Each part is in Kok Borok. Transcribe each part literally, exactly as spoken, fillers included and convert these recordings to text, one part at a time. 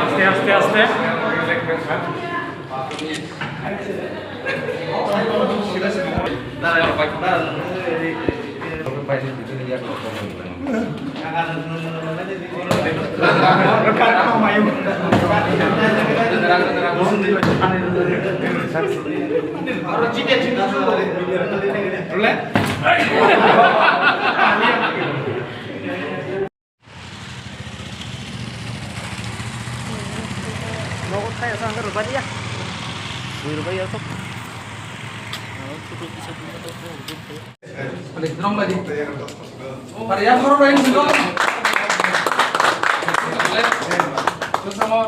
আস্তে আস্তে আস্তে। Nogo thai asa angka rwbadia. Bui rwbadia to. Photo kisa tuma to. Ade drong badi. Pare ya khoro bai musuko. Sama.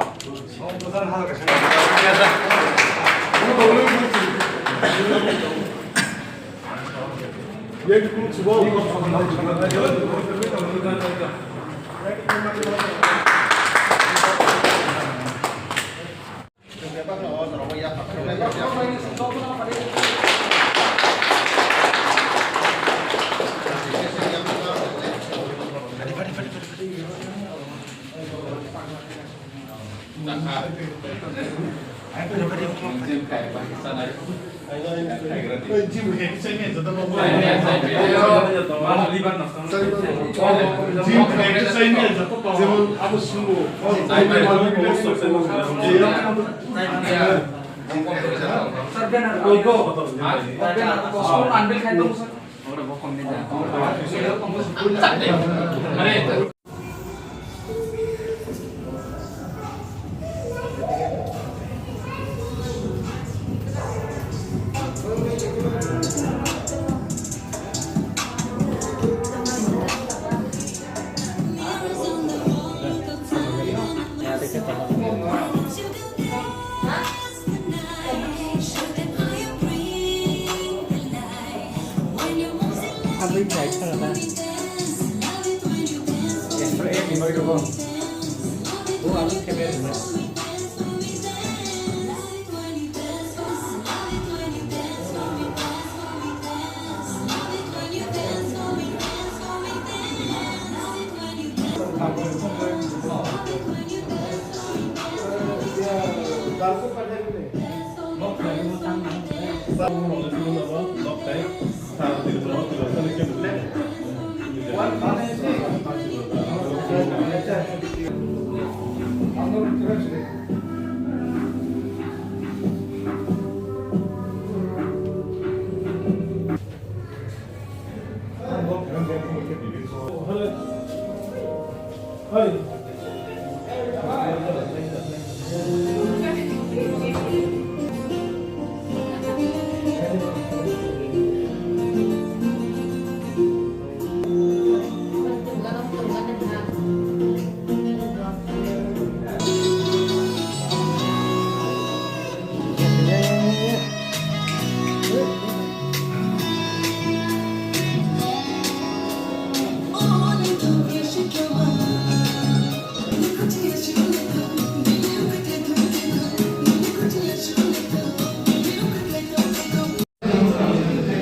Abui bai thang da. Extra ek ni bai rwgo. Bo abui khe ber na.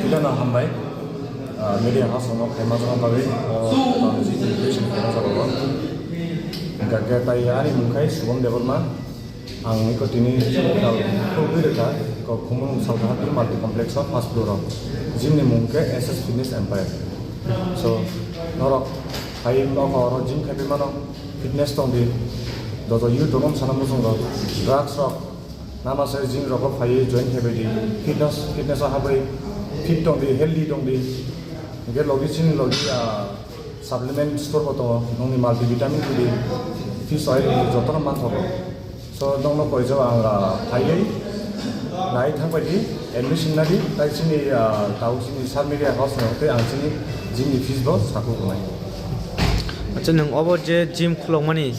Belai no hambai. Ah, media house no khaima jora bagwi, ah, tamo jini invitation khaima jora o. Hingkha khe tai ani mung khai Shubham Debbarma. Ang iko tini chwng kwtal khulugwi rwkha, iko Khumulwng Salkaha Team Multi Complex o first floor o. Gym ni mung khe S S Fitness Empire. So, norok phai nokho oro gym khai mano, fitness tong di. Joto youth rok wng sana muchung rok, drugs rok, nama se gym rok phai join khai bai di. Fitness, fitness o habwi fit tong di, healthy tong di. Hingke logi chini logi, ah, supplement store bo tongo, nongni multivitamin di, fish oil di, jotono manthogo. So, nokno koijo ang, ah, phaiwi nai thangbai di, admission nadi, tai chini, ah, tau chini sub media house no tei ang chini gym ni fees bo saku rwnai. Acha, nwng obo je gym khulokmani,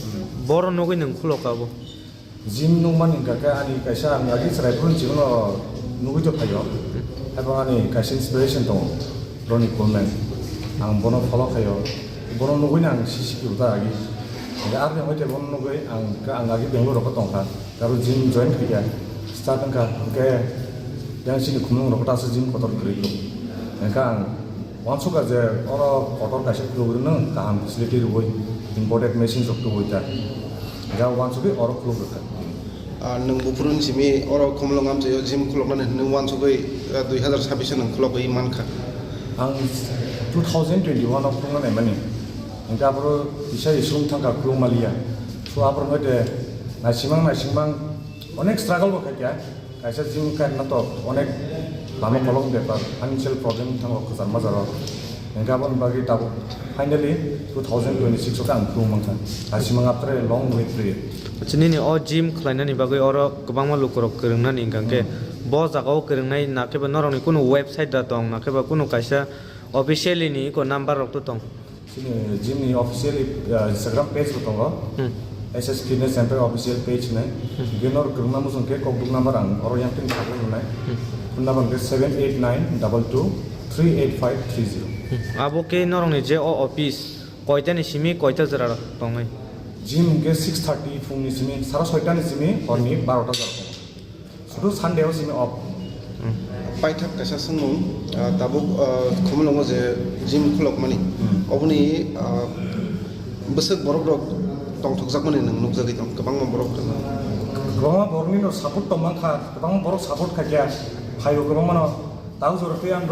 boro nugwi nwng khulokha obo? Gym nukmani hwnkha khe ani kaisa ang agi chwrai phuru chikno nugwi tongphaio. Haibang ani kaisa inspiration tongo, Ronnie Coleman. Ang bono follow khaio. Bono nugwino ang sisi kibo ta agi. Hingke aroni hoite bono nugwi ang, ang agi Bangalore rokho tongkha. Aro gym join khaikha. Start wngkha. Hingke yang chini khumulwng rokho ta aswk gym kotor kwrwi kho. Hingke ang uansukha je oro kotor kaisa khulugwino kaham facility rwui, imported machine rok tubui ta. Hingke uansugwi oro khuluk rwkha. Ah, nwng buphuru ni simi oro Khumulwng amchaio gym khuluknani hwnwi uansugwi, ah, dui hazar sabbish o nwng khulogwi mankha. Ang two thousand twenty-one o khulukna naimani. Hingke aphuru kisa isum thangkha khuluk maliya. So aphuru hoite naisimang naisimang onek struggle bo khaikha. Kaisa gym kainma to onek lama kolok bepar, financial problem thango kwchar majaro. Hingke aboni bagwi tabuk finally two thousand twenty-six o khe ang khuluk mankha. Naisimang after a long wait period. Acha, nini o gym khlainani bagwi oro kwbangma lukurok kwrwngnani hingka khe, hmm, bo jagao kwrwngnai, nakhe ba norokni kunu website da tong, nakhe ba kunu kaisa officially ni iko number rok to tong? Chini gym ni official, uh, Instagram page bo tongo. Hmm. S S Fitness Empire official page hinwi. Hmm. Hingke norok kwrwngna muchung khe kokduk number ang oro yang tin sago rwnai. Hmm. Phone number hingke seven eight nine double two three eight five three zero. Hmm. Abo khe norokni je o office, koitani simi koita jora tongnai? Gym hingke six thirty phungni simi, sara soitani simi, horni barota jora tongo. Sudu Sunday o simi off. Hmm. Paithak kaisa swngmung, ah, tabuk, ah, Khumulwngo je gym khulokmani. Hmm. Oboni, ah, bwswk borok rok tongthokjakmani nwng nukjagwi tong, kwbangma borok rok. Kwbangma borokni no support tong mankha, kwbangma borok support khaikha, phaio kwbangmano. Tau jora twi ang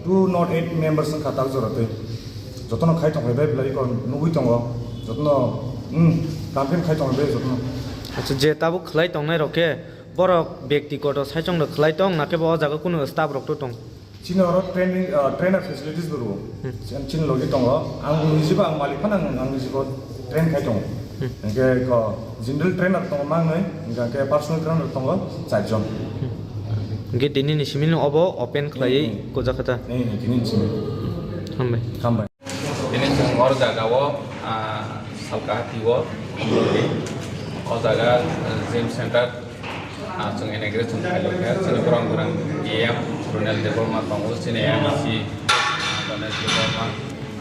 two not eight members wngkha tau jora twi. Jotono khai tong bai belai ko nugwi tongo. Jotono, hmm, campaign khai tong bai jotono. Acha, je tabuk khlai tongnai rok khe, borok bektigoto saichung rok khlai tong, nakhe bo o jaga kunu staff rok to tong? Chini oro training, ah, trainer facilities bo rwo. Hmm. Chini, chini logi tongo. Ang nijibo ang malik phano ang, ang nijibo train khai tongo. Hmm. Hingke ko general trainer tongo mangnoi, hingke personal trainer tongo charjon. Hmm. Hingke tini ni simi no obo open khlaiwi, hmm, hmm, kujak kha ta? Hmm, hmm, tini ni simi. Hambai. Hambai. Tini chwng oro jaga o, ah, Salkaha T O, o jaga, ah, gym center, ah, chwng inauguration khailai kha. Chini borok borok A M Ronel Debbarma tongo, chini M D C, ah, Ganesh Debbarma,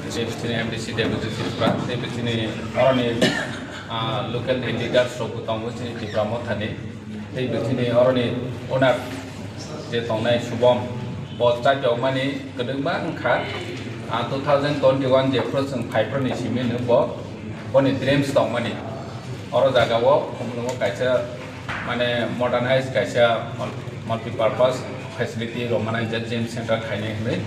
chini, chini M D C Debojyoti Tripura, chini, chini oroni, ah, local leaders rok bo tongo, chini Tipra Mothani. Tei bwthini oroni owner je tongnai Subom, bo chakyokmani kwdwkma wngkha. Ah, two thousand twenty-one jephru chwng phaiphruni simi no bo, boni dreams tongmani. Oro jaga o Khumulwngo kaisa, mane, modernized kaisa mul-, multipurpose facility romani je gym center khainai hinwi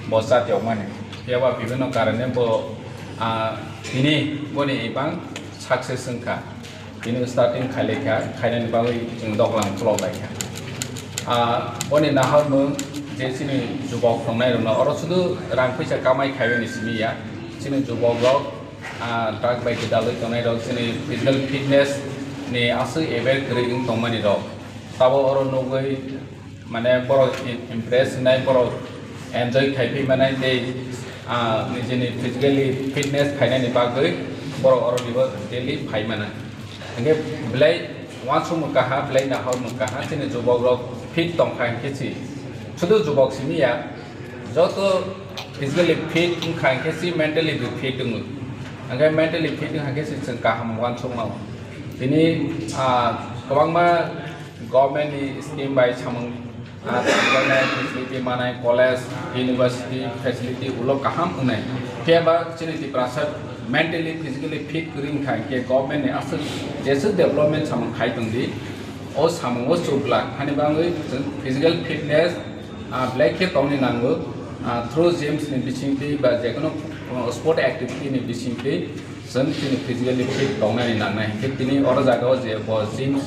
bo chakyokmani. Phiya ba bibhinno karone bo, ah, tini boni ebang success wngkha. Tini starting khailai kha, khainani bagwi chwng doglam khulok lai kha. Ah, boni naharmung je chini jubok tongnai rokno oro sudu rang puisa kamai khaiyani simi ya. Chini jubok rok, ah, truck bai gwdalwi tongnai rok, chini physical fitness ni aswk aware kwrwi wng tongmani rok. Tabo oro nugwi mane borok im-, impress wngnai, borok enjoy khai phi manai tei, ah, nijini physically fitness khainani bagwi borok oro nibo daily phai mano. Hingke belai uansukmung kaha, belai naharmung kaha, chini jubok rok fit tongkha hingke si, sudu jubok simi ya, joto physically fit wngkha hingke si mentally bo fit wngo. Hingke mentally fit wngkha hingke si chwng kaham uansukmano. Tini, ah, kwbangma government ni scheme bai samung, ah, tangjaknai facility manai, college, university facility ulo kaham wngnai. Phiya ba chini Tiprasa Mentally, physically fit kwrwi wngkha hinkhe government ni aswk jeswk development samung khai tongdi, o samungo chukla hani bagwi chwng physical fitness, ah, belai khe tongni nango, ah, through games ni bisingtwi ba jekono, oh, sport activity ni bisingtwi chwng chini physically fit tongnani nangnai. Hinkhe tini oro jagao je bo gym,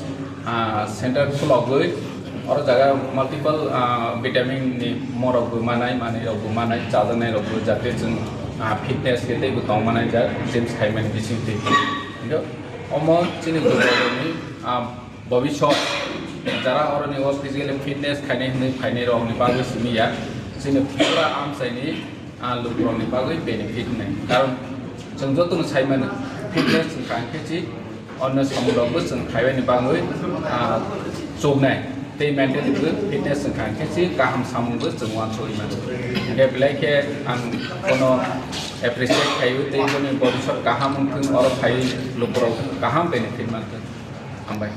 ah, center khulogwi oro jaga multiple, ah, vitamin ni morok bo manai, manwi rok bo manai, chajaknai rok bo jate chwng, ah, fitness khe teibo tong manai jak gym khaimani bisingtwi. Hinkhe omo chini bwrwini, ah, bobisot jara oroni o physically fitness khainai hinwi phainai rokni bagwi simi ya, chini pura amchaini, ah, lukurokni bagwi benefit wngnai. Karon chwng jotono sai mano, fitness wngkha hinkhe chi onno samungrokbo chwng khaibani bagwi, ah, chuknai. Tei mentally bo fitness wngkha hinkhe chi kaham samungbo chwng uansugwi mano. Hinkhe belai khe ang bono appreciate khaio tei boni bobisot kaham wngthung, oro phaiwi lukurok kaham benefit manthung. Hambai.